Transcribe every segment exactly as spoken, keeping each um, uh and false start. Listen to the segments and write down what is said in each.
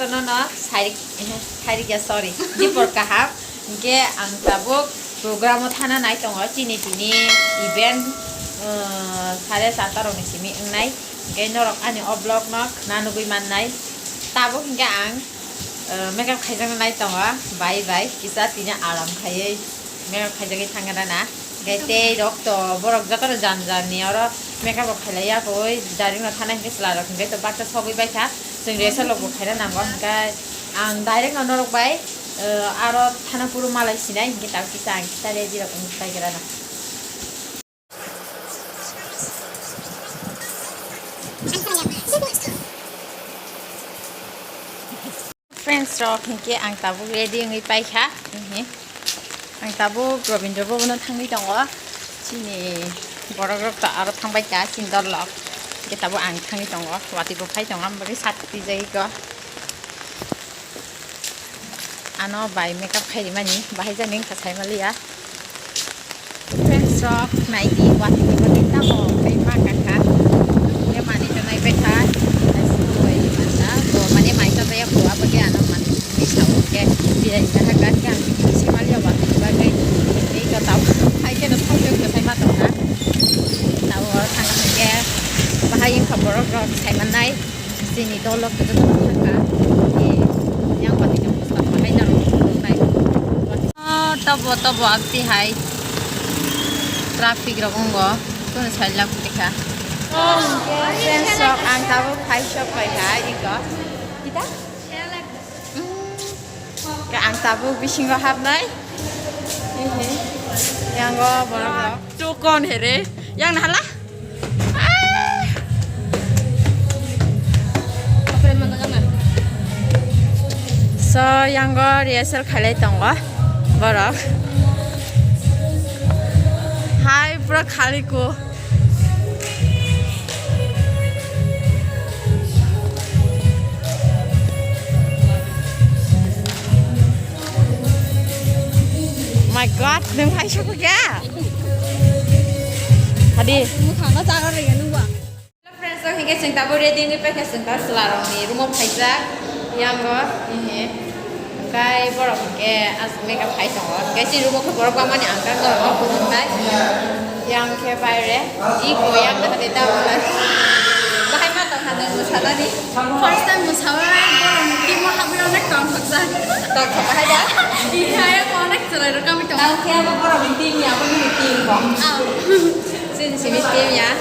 No, no, sairik, eh, sairik ya, sorry. Dipor kaham. Hingke ang tabuk program o thana nai tongo. Chini tini event, eh, sare sata rok ni simi wngnai. Hingke norok ani o vlog no khna nugui mannai. Tabuk hingke ang, eh, makeup khaijak nai tongo. Bai bai, kisa tini aram khaiwi. Makeup khaijagwi thangna na. Hingke tei rok to borok jotono jam jam ni oro makeup rok khailai ya koi, direct no thana hingke chwla rok hingke to baksa sogwi bai kha. Chwng rehearsal rok bo khaina nango hingke ang direct no norok bai, eh, aro thana phuru malai sinai hingke tabuk kisa ang kisa ready rok wngwi pai gra na. Friends rok, hinkhe ang tabuk ready wngwi paikha. Hihi. Ang tabuk Rabindra Bhavan o thangwi tongo. Chini borok rok to aro thangbai kha, chini dol rok. Hinkhe tabuk ang thangwi tongo. Watwi bo phai tongo, ang bagwi sat twijagwi kho. Ano bai makeup khai rimani, bahai jani wngkha sai maliya. Friends rok, naidi, watwi ni bagwi tamo khai ma kakha. Ye mani to nai bai kha. Bo mane mai to ya bo abo ke ano mani ni sao ke. Birai ta ha gan ke ang bini bisi maliya watwi ni bagwi. Ni to tao hai ke no sao ke sai ma tong ha. Tao thang ke bahai wngkha borok rok sai manai. Chini dolo khe joto thangkha. Yang pati jang bwskango hai jang rok nai. Oh, tobo, tobo, abti hai. Traffic rok wngo. Kunu sal lak phuti kha. Friends rok, ang tabuk phai sok pai kha, iko. Kita? Ka ang tabuk bisingo hapnai. Ehe. Yango borok rok. Chukon here. Yang nahala? Ah. So, yango rehearsal khailai tongo borok. Hai, pura khali ko. My God, nwng hai sokho kya? Hadi. Mwkhangno chagra rwya nungba. Hello friends, so hinkhe chwng tabuk ready wngwi paikha, chwng ta chwla rokni room o phaijak. Yango, hehe. Hwnkhe borok hwnkhe aswk makeup khai tongo. Hwnkhe chini room o khe borok bangmani ang khe norokno phunuknai. Yang khe baire. Iko yang naha de ta bolai. Bahai ma tongkha nwng mwsanani? First time mwsabai borokni team o habwi onek tongthokjak. Tongthok bahai da? Iya, ya onek chwrai rok kami tongo. Tang khe abo borokni team ya, abo nini team bo. Ah. Chini simi team ya.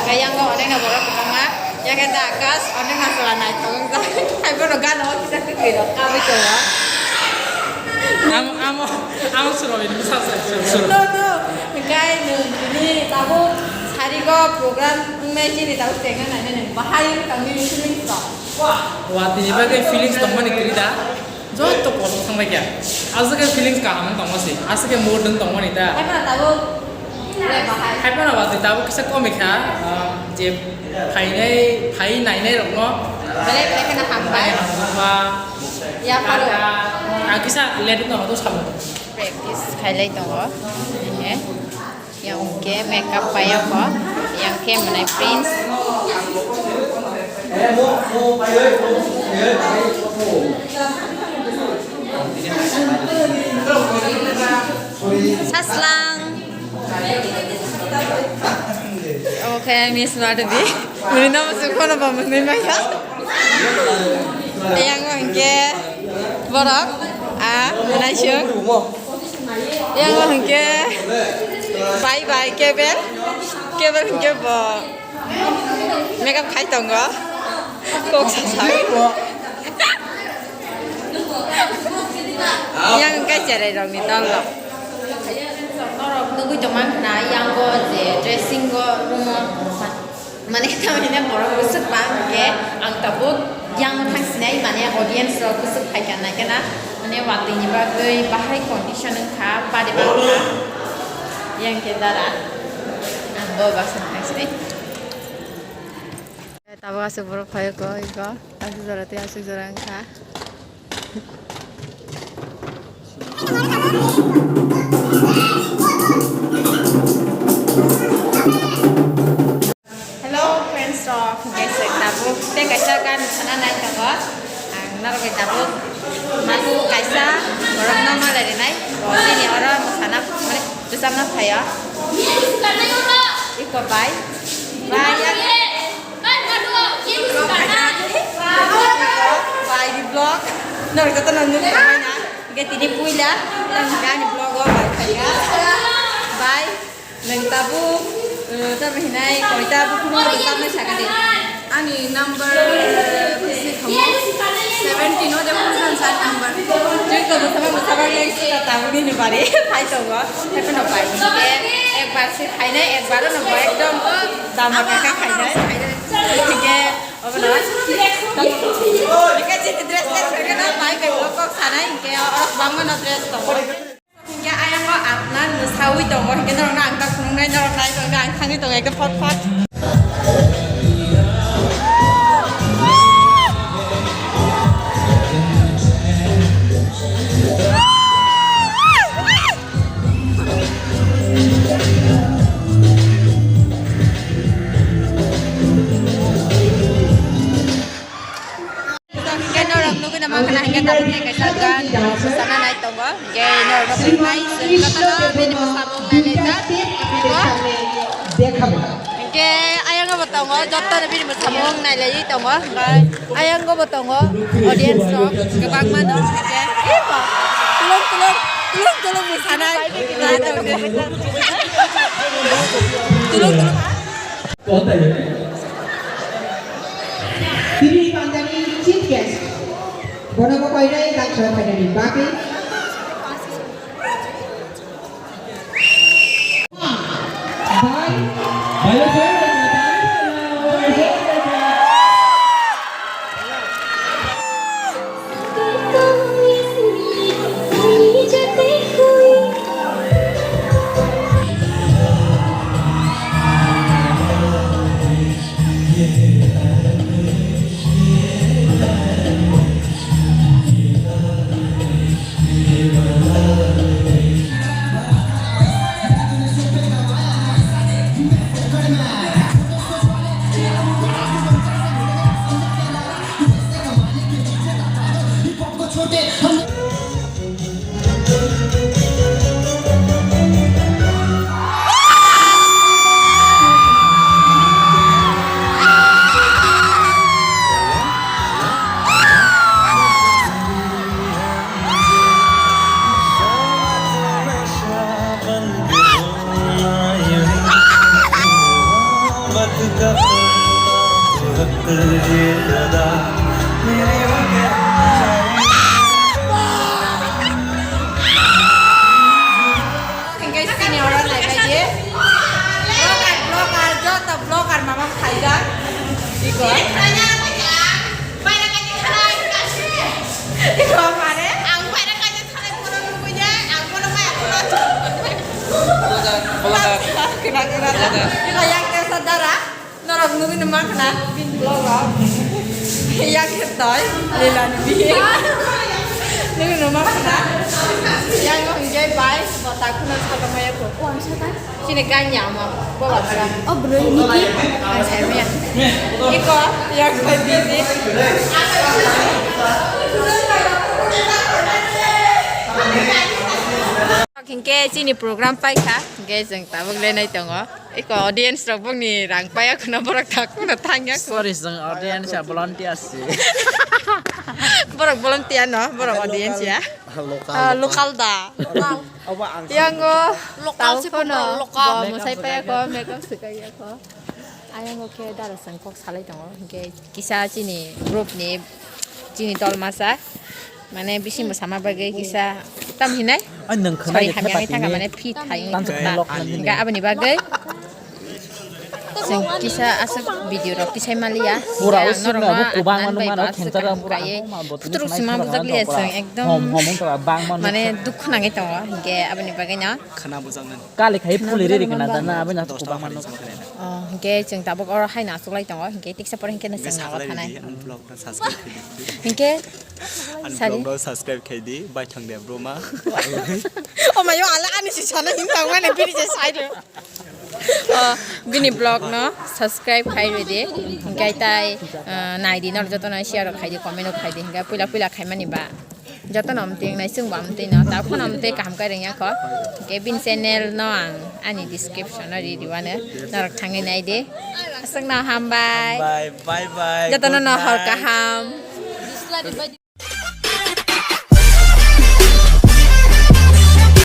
Khe yang bo onek na borok kwbangma. Ya khe da Akash, onek na chwla naithok wngjak. Hai bono gana o kisa kwtwi rok kabwi tongo. Amo, amo, amo chwraini bwsa se, chwra, chwra. No, no. Hwnkhe nwng tini tabuk sarigo program wngnai chini tabuk chengna nainai nwng bahai wngwi tongwi feelings rok. Watwi ni bagwi feelings tongmani kwrwi da. Joto kotor thangbai kha. Aswk khe feelings kaham wng tongma se. Aswk khe mood wng tongmani da. Hai phano tabuk le bahai. Hai phano watwi tabuk kisa komikha, ah, je phainai, phai nainai rokno. Belai belai kheno hambai. Belai hamjakma. Ya pharo. Ah, kisa late wngtong kha, to sabo. Practice khailai tongo. Ehe. Yang ke makeup payako, yang ke menai prince. Saslang. Okay, Miss Madhavi. Ini nama suka nama menai maya. Yang ke borok, ah, menai sung. Yang hwnkhe bye bye Kebel. Kebel hwnkhe bo makeup khai tongo. Kok sa sa. Yang hwnkhe cherai rokni dol rok. Norok nugui tongma wngkha na, yang bo je dressing o room o. Mane, tamni hwnba borok bwswk bang khe ang tabuk yang thang sinai, mane, audience rok bwswk phai kha nai khe na, mane, watwi ni bagwi bahai condition wng kha, bari bang kha. Yang khe dara, ang bo baksa thang sinai. Tabuk aswk borok phai kho, iko aswk jora tei aswk jora wng kha. Hello friends rok, hwnkhe se tabuk tei kaisa gari sana nai tongo. Ang norok Tabuk masu kaisa borokno malai rinai, bo bini oro mwsana, mane, bwsakna phaio. Iko bai, bai, ya. Bai, di vlog. Norok jotono nuk tongmani. Hingke tini puila, tang hingke ani vlog o bai phaiya. Bai. Nwng tabuk, eh, tamo hinai koita bukhuk no rwchapnai sakha di. Ani number, eh, bisi thamo, seventeen o de phone san number. Twi ko bwsama bwsama le sika tabuk nini bari phai tongo. Haikhe no bai. Hingke ekbar se phainai, ekbar no bo ekdom dama kaka phainai. Hingke obo no. Hingke chini dress change khaikhe no bai bai kok sanai, hingke oro bangma no dress tongo. Hingke ayang o apnar mwsawi tongo, hingke norokno ang ta phunuknai, norok nai tongkhe ang thangwi tongo ekdom phot phot. Hingke norok nugui na mankha na hingke tabuk ni kaisa gan sana nai tongo. Hingke norok nugui nai chwng jotono bini bwskango nai nai jak. Hingke ayang bo tongo, jotono bini bwskango nai lai tongo. Hingke ayang bo tongo, audience rok kwbangma no. Hingke tulung tulung, tulung tulung bwsanai. Tulung tulung. Tini pandani chief guest, bono bo koinai daksa phainani bagwi. Bai. Hingke sini oro naibaidi. Vlogger, vlogger, joto vlogger mama khaijak. Iko. Iko mane? Ang paira kaisa thanai bono nugui ya, ang bono maya bono. Vlogger, vlogger. Kena, kena. Vlogger. Iko yang kesa dara. Norok nugui no mankha na bini vlog rok. Yang khe toi, lila ni bi. Nugui no mankha na. Yang no hingke bai, bo takhuna saka maya ko. O ang saka. Sini ganya ama, bo ba saka. O bro, niki. Ang sai maya. Iko, yang khe bi bi. Hingke chini program paikha, hingke chwng tabuk lenai tongo. Eko audience rok bongni rang paya khuna borok tak khuna thangya khuna. Sorry, chwng audience ya volunteer si. Borok volunteer no, borok audience ya. Local, ah, local da. Local. Obo ang yango local si phone local. Bo mwsai paya kho, makeup swkaiya kho. Ayang o khe dara chwng kok salai tongo, hinkhe kisa chini group ni, chini dol masa. Mane bising bo sama bagwi kisa tam hinai. Ai, nwng khwnai sori hamya wngwi thangkha, mane fit hai wngwi thangkha. Hingkhe aboni bagwi chwng kisa aswk video rok tisai maliya. Pura norok no kubang manu mano khengchar bai phutruk sima bujak liya chwng ekdom mane dukhu nangwi tongo. Hingkhe aboni bagwi no khana bujak nani. Kali khai phuli riri kana dana aboni kubang manu. Oh, hingkhe chwng tabuk oro haino achuklai tongo, hingkhe tiksa pore hingkhe no chwng nogo thanai. Hingkhe ani vlog no subscribe khai di, bai thang de bro ma. O mayo ala ani si sana hin tang mane biri je sai do. O, bini vlog no subscribe khai rw di. Hinkhe tai, ah, nai di, nor joto no share rok khai di, comment rok khai di. Hinkhe puila puila khai mani ba. Joto no amtwi wngnai, chwng bo amtwi no. Tabuk phano amtwi kaham khe rwngya kho. Hinkhe bini channel no ang ani description o ri di wano. Norok thangwi nai di. Aswk no hambai. Bye, bye, bye. Joto no no hor kaham.